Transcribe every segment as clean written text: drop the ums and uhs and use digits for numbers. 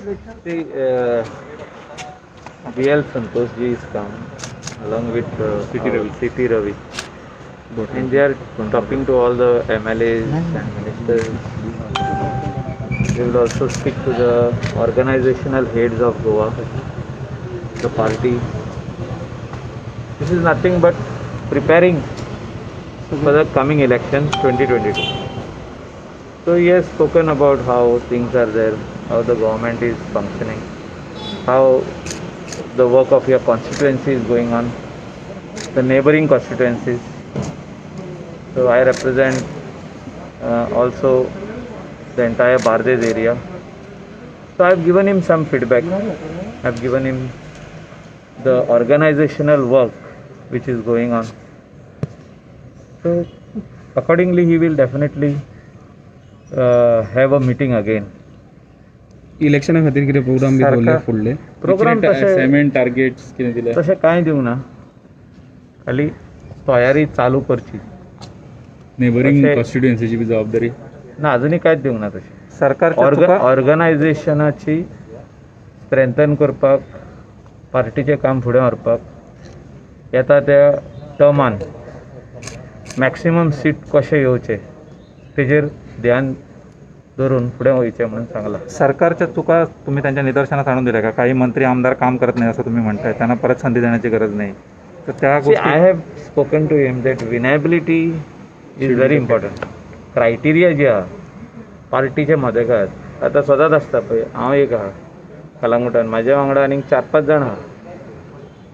See, B.L. Santosh ji is come along with C.T. Ravi, and they are talking to all the MLAs and ministers. They will also speak to the organizational heads of Goa, the party. This is nothing but preparing for the coming elections 2022. So he has spoken about how things are there, how the government is functioning, how the work of your constituency is going on, the neighboring constituencies. So I represent also the entire Bardez area. So I have given him some feedback. I have given him the organizational work which is going on. So accordingly he will definitely have a meeting again. इलेक्शना खातीर कितें programme बी दवरले फुडले? Programme assignment targets कितें दिले? तशें कांय दिवंक ना, खाली तयारी चालू करची. नेबरिंग कॉन्स्टिट्युएन्सीची बी जबाबदारी ना, अजुनूय कांयच दिवंक ना तशें. सरकार ऑर्गनायझेशनाची स्ट्रेंथन करपाक, पार्टीचें काम फुडें व्हरपाक येता त्या टर्मान मॅक्सिमम सीट कशें येवचें तेजेर ध्यान धरून फुडें वयचें म्हणून सांगलां. सरकारच्या चुका तुम्ही त्यांच्या निदर्शनास आणून दिल्या का? काही मंत्री आमदार काम करत नाही असं तुम्ही म्हणताय, त्यांना परत संधी देण्याची गरज नाही, तर त्या गोष्टी I have spoken to him that winnability is very important. Criteria जी आहा पार्टीचे मदेगात आतां सदांच आसता पळय, हांव एक आहा कलांगुटान, म्हाज्या वांगडा आनीक 4-5 जाण आहा.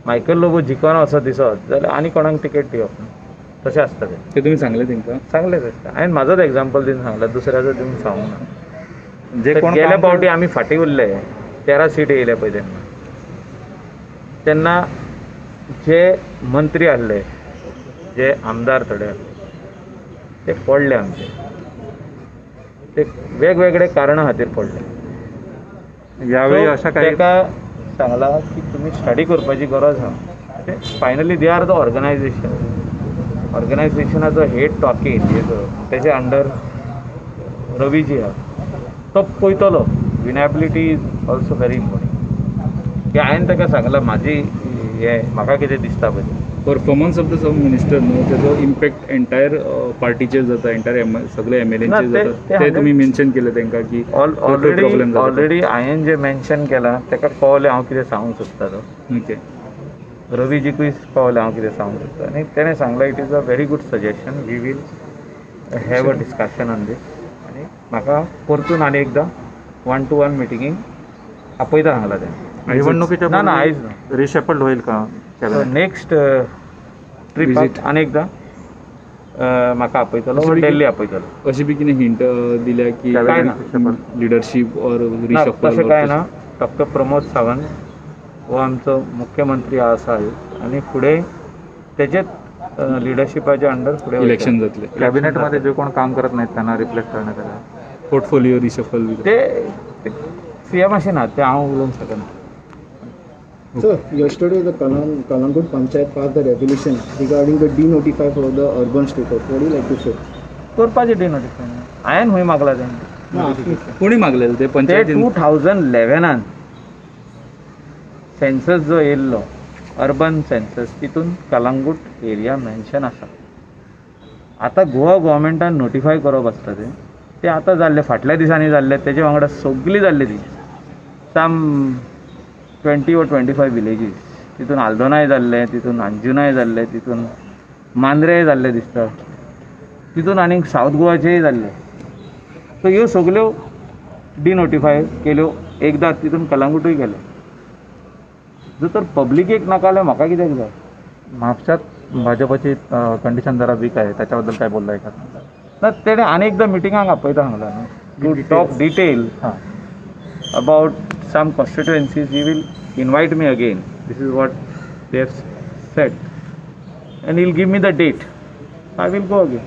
मायकल लोबो जिखोन वचत दिसत जाल्यार आनी कोणाक तिकेट दिवप ना, तशें आसता तें. ते तुमी सांगलें तांकां? सांगलें तशें. हांवें म्हाजोच एग्जाम्पल दिवन सांगलां, दुसऱ्याचो दिवन सांगूंक ना. जे कोण गेल्या पावटी आमी फाटीं उरले, 13 सीट येयले पळय तेन्ना, तेन्ना जे मंत्री आहले, जे आमदार थोडे आहले ते पडले आमचे, ते वेगवेगळे कारणां खातीर पडले. यावेळी अशा काही ताका सांगलां की तुमी स्टडी करपाची गरज आहा. Finally they are the organisation, ऑर्गनायझेशनाचो head टॉकीन तेजे अंडर रवी जी आहा तो पळयतलो. Winnability is also very important. की हांवें ताका सांगलां म्हाजी हें म्हाका कितें दिसता पळय. Performance of the some minister न्हू, तेजो इम्पॅक्ट एंटायर पार्टीचेर जाता, एंटायर सगळे एमएलएंचेर जाता. ते तुमी मेन्शन केलें तांकां की ऑलरेडी हांवें जें मेन्शन केलां ताका कळ्ळें हांव कितें सांगूंक सोदता तो. ओके, रवीजीकूय कळ्ळें हांव कितें सांगूंक सोदता आनी तेणें सांगलां it is a very good suggestion, we will have a discussion on this. आनी म्हाका परतून आनी एकदां 1 to 1 मिटिंगेक आपयता सांगलां तेणें. निवडणुकीच्या ना ना आयज ना, रिशफल होईल का नेक्स्ट ट्रिपाक आनी एकदां म्हाका आपयतलो, दिल्ली आपयतलो. अशी बी कितें हिंट दिल्या की काय ना लिडरशीप ऑर रिशफल? तशें कांय ना. डॉक्टर प्रमोद सावंत हो आमचो मुख्यमंत्री आसा आनी फुडें तेजेच लिडरशिपाच्या अंडर फुडें इलेक्शन जातलें. कॅबिनेटमध्ये जे कोण काम करत नाहीत त्यांना रिप्लेस करण्यात आलं, पोर्टफोलिओ रिशफल ते सीएम अशें ना, ते हांव उलोवंक शकना. Sir, yesterday the Kalangut Panchayat passed the resolution regarding the denotify for the urban status. What do you like to say? करपाचें डिनोटिफाय हांवें खंय मागलां तें? कोणी मागलेलें तें पंचायतीन? 2011 सेन्सस जो येयल्लो अर्बन सेन्सस, तितून कलांगूट एरिया मेन्शन आसा. आतां गोवा गोवोरमेंटान नोटिफाय करप आसता तें, तें आतां जाल्लें फाटल्या दिसांनी जाल्लें, तेजे वांगडा सगळीं जाल्ली ती सम 20 or 25 villages, तितून आल्दोनाय जाल्लें, तितून अंजुनाय जाल्लें, तितून मांद्रेय जाल्लें दिसता, तितून आनीक सावथ गोवाचेय जाल्ले. सो ह्यो सगल्यो डिनोटिफाय केल्यो एकदां, तितून कलांगुटूय गेलें. जर तर पब्लिकेक नाका जाल्यार म्हाका कित्याक जाय? म्हापशात भाजपची कंडिशन जरा वीक आहे, त्याच्याबद्दल काय बोललाय का? ना, तेणें आनी एकदां मिटिंगाक आपयता सांगलां न्हू, टू टॉक डिटेल हां about some constituencies. He will invite me again. This is what they have said, and he will give me the date. I will go again.